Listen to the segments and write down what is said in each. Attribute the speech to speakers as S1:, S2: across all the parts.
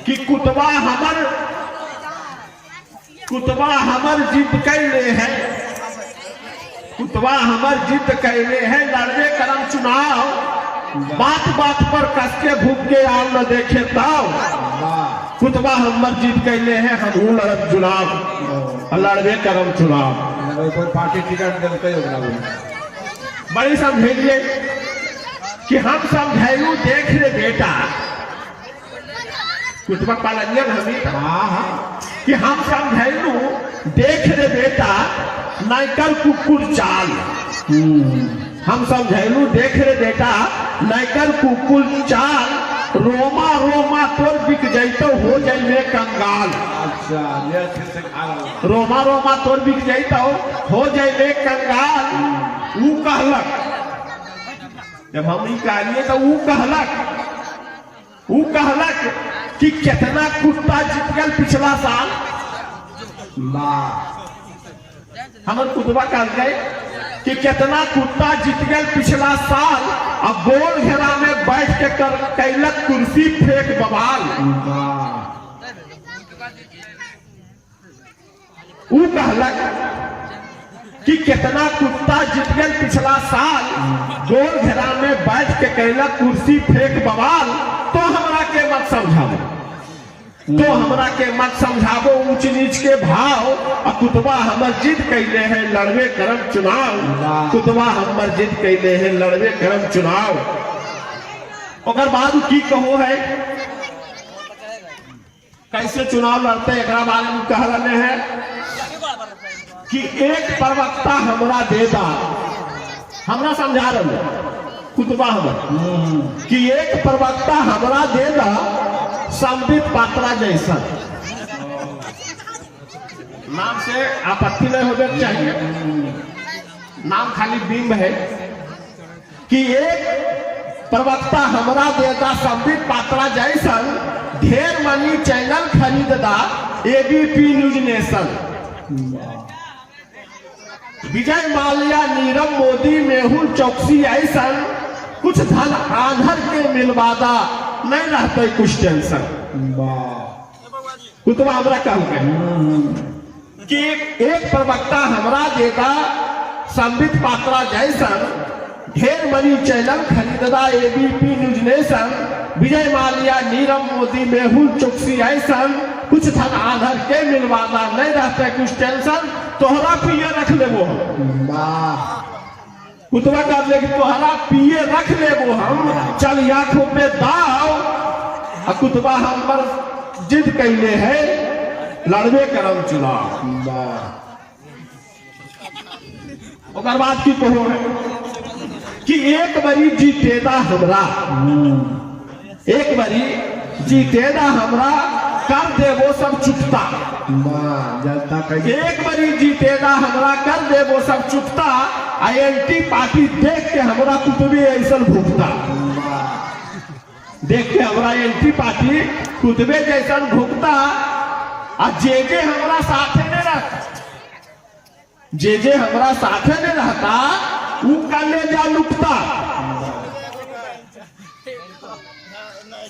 S1: कि कुतवा हमर जिद कैले है, कुतवा हमर जिद कैले है, लड़बे करम चुनाव, बात बात पर कसके भूख के आल न देखे ताव। कुतवा हमर जिद कैले है, हमहू लड़ब चुनाव, लड़बे करम चुनाव।
S2: कोई पार्टी टिकट देलकै ओकरा बोले।
S1: बड़ी समझेलिए कि हम समझायू, देख रे बेटा, कुतवा पालनियन हमी।
S2: हाँ हाँ।
S1: कि हम समझायू, देख रे बेटा, नाइकर कुकुर चाल। हम समझायू, देख रे बेटा, नाइकर कुकुर चाल, रोमा रोमा तोर बिक जैतो, हो जाइमे कंगाल।
S2: अच्छा, ये अच्छे से खा रहा।
S1: रोमा रोमा तोर बिक जैतो, हो जाइमे कंगाल। ऊ कहलक, जब हम ई कहलिए तो ऊ कहलक कि कितना कुत्ता जीत गल पिछला साल।
S2: वाह।
S1: हमर कुतवा कहलकै कि कितना कुत्ता जीत गल पिछला साल, अब गोल घेरा में बैठ के कर कैलक कुर्सी फेंक बवाल।
S2: वाह।
S1: ऊ कहलक कि कितना कुत्ता जीत गल पिछला साल, गोल घेरा में बैठ के कैलक कुर्सी फेंक बवाल। तो हमरा के मत समझाबो, तो हमरा के मत समझाबो ऊंच नीच के भाव। आ कुतवा हमर जिद कैले है, लड़बे करम चुनाव। कुतवा हमर जिद कैले है, लड़बे करम चुनाव। ओकर बाद उ की कहो है, कैसे चुनाव लड़ते, एकरा बारे में कह रहे हैं कि एक प्रवक्ता हमरा देता, हमरा समझा रहे कुतवा हमर कि एक प्रवक्ता हमरा देदा संबित पात्रा जैसा, नाम से आपत्ति नहीं होने चाहिए, नाम खाली बिंब है, कि एक प्रवक्ता हमरा देता संबित पात्रा जैसन, ढेर मनी चैनल खरीददा ABP news nation, Vijay Mallya, Nirav Modi, Mehul Choksi ऐसन, कुछ धन आंधर के मिलवादा, नहीं रहते कुछ टेंशन।
S2: वाह।
S1: कुतवा हमरा कहलकै कि एक प्रवक्ता हमरा देता संबित पात्रा जैसन, ढेर मनी चैनल खरीददा ABP news nation, Vijay Mallya, Nirav Modi, Mehul Choksi ऐसन, कुछ धन आधर के मिलवाना, नहीं रहते कुछ टेंशन। तोहरा पिए रख लेबो हम।
S2: वाह।
S1: कुतवा कर ले कि तोहरा पिए रख लेबो हम, चल आंखों पे दाव। आ कुतवा हम पर जिद कैले है, लड़बे करम चुनाव।
S2: वाह।
S1: ओकर बाद की कहो है कि एक बारी जीतेदा हमरा, एक बारी जीतेदा हमरा, कर देबो सब चुकता।
S2: वाह, जनता कही।
S1: एक बारी जीतेदा हमरा, कर देबो सब चुकता। आ एंटी पार्टी देख के हमरा कुतबी ऐसन भुगता।
S2: वाह।
S1: देख के हमरा एंटी पार्टी कुतबे जैसन भुगता। आ जे जे हमरा साथे नहीं रहता, जे जे हमरा साथे नहीं रहता, ऊ कले जा लुकता।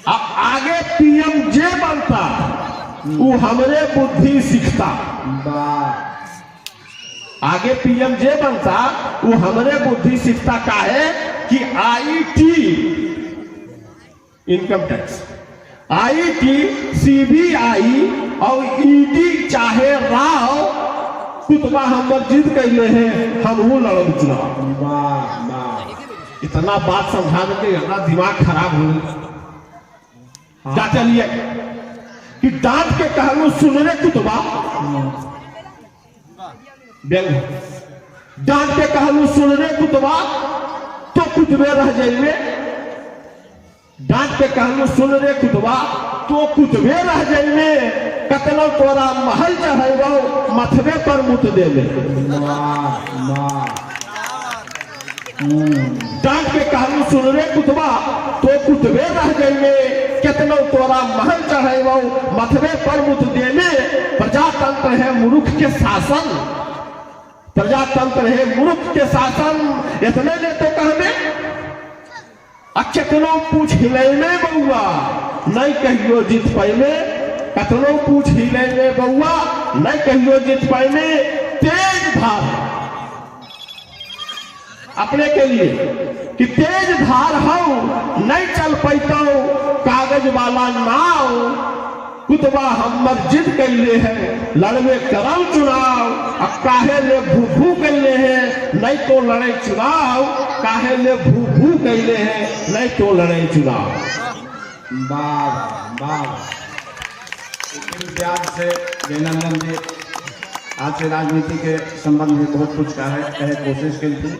S1: अब आगे पीएम जे बनता, ऊ हमरे बुद्धि सीखता।
S2: वाह।
S1: आगे पीएम जे बनता, वो हमरे बुद्धि सीखता। काहे कि IT, income tax, IT, CBI और ईडी चाहे राव, कुतबा हमर जिद कैले हैं, हमहू लड़ब चुनाव।
S2: वाह वाह।
S1: इतना बात समझा के इतना दिमाग खराब हो गया। जा चलिए कि डांट के कहलू, सुन रे कुतबा व्यंग, डांट के कहलू, सुन रे कुतबा, तो कुतबे रह जाइबे। डांट के कहलू, सुन रे कुतबा, तो कुतबे रह जाइबे, कतनो तोरा महल चढ़ेबो, मथबे पर मुत देबे।
S2: वाह वाह।
S1: डांट के कहलू, सुन रे कुतबा, तो कुतबे रह जाइबे, केतनो तोरा महल चढ़ेबो, मथबे पर मुत देबे। प्रजातंत्र है मूर्ख के शासन, प्रजातंत्र है मूर्ख के शासन, इतने ने तो कहबे। आ केतनो पूछ हिलैमे बौआ नहीं कहियो जीत पैमे, कतनो पूछ हिलैमे बौआ नहीं कहियो जीत पैमे। तेज धार अपने के लिए कि तेज धार हूं नहीं चल पैतौ कागज वाला नाव, कुतबा हमर जिद कैले है लड़वे करम चुनाव, अब काहे ले भू भू कैले है नहीं तो लड़े चुनाव, काहे ले भू भू कैले है नहीं तो लड़े चुनाव।
S2: वाह वाह। प्यार से जयनंदन जी आज से राजनीति के संबंध में बहुत कुछ कहे कोशिश की थी।